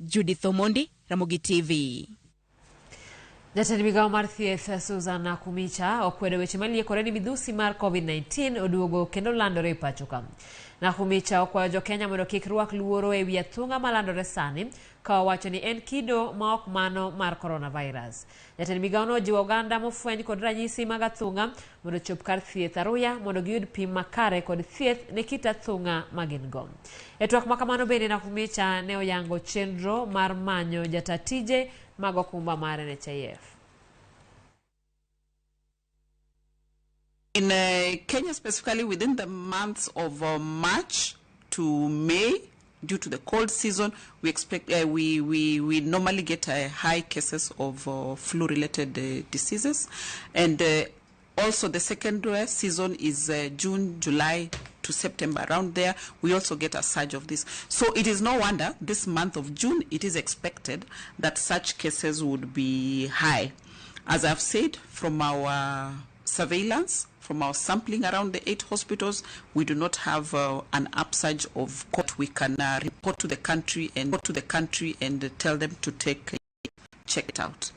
Judith Omondi, Ramogi TV. Jatend migawo mar thieth Susan Nakhumicha okwedo weche maliekore ni midhusi mar COVID-19 oduogo kendo landore e pacho ka. Nakhumicha okwayo jokenya mondo kik rwak luoro e wi athung'a malandore sani ka owacho ni en kido ma ok mano mar coronavirus. Jatend migawono ojiwo oganda mofweny kod ranyisi mag athung'a mondo ochop kar thieth aruya mondo giyud pim makare kod thieth ne kit athung'a ma gin go. E twak ma kamano bende Nakhumicha ne oyango chenro mar manyo jata tije mag okumba mar NHIF. In Kenya specifically, within the months of March to May, due to the cold season, we expect we normally get high cases of flu-related diseases, and also the second season is June, July to September. Around there, we also get a surge of this. So it is no wonder this month of June, it is expected that such cases would be high. As I've said, from our surveillance, from our sampling around the 8 hospitals, we do not have an upsurge of what we can report to the country and tell them to take check it out.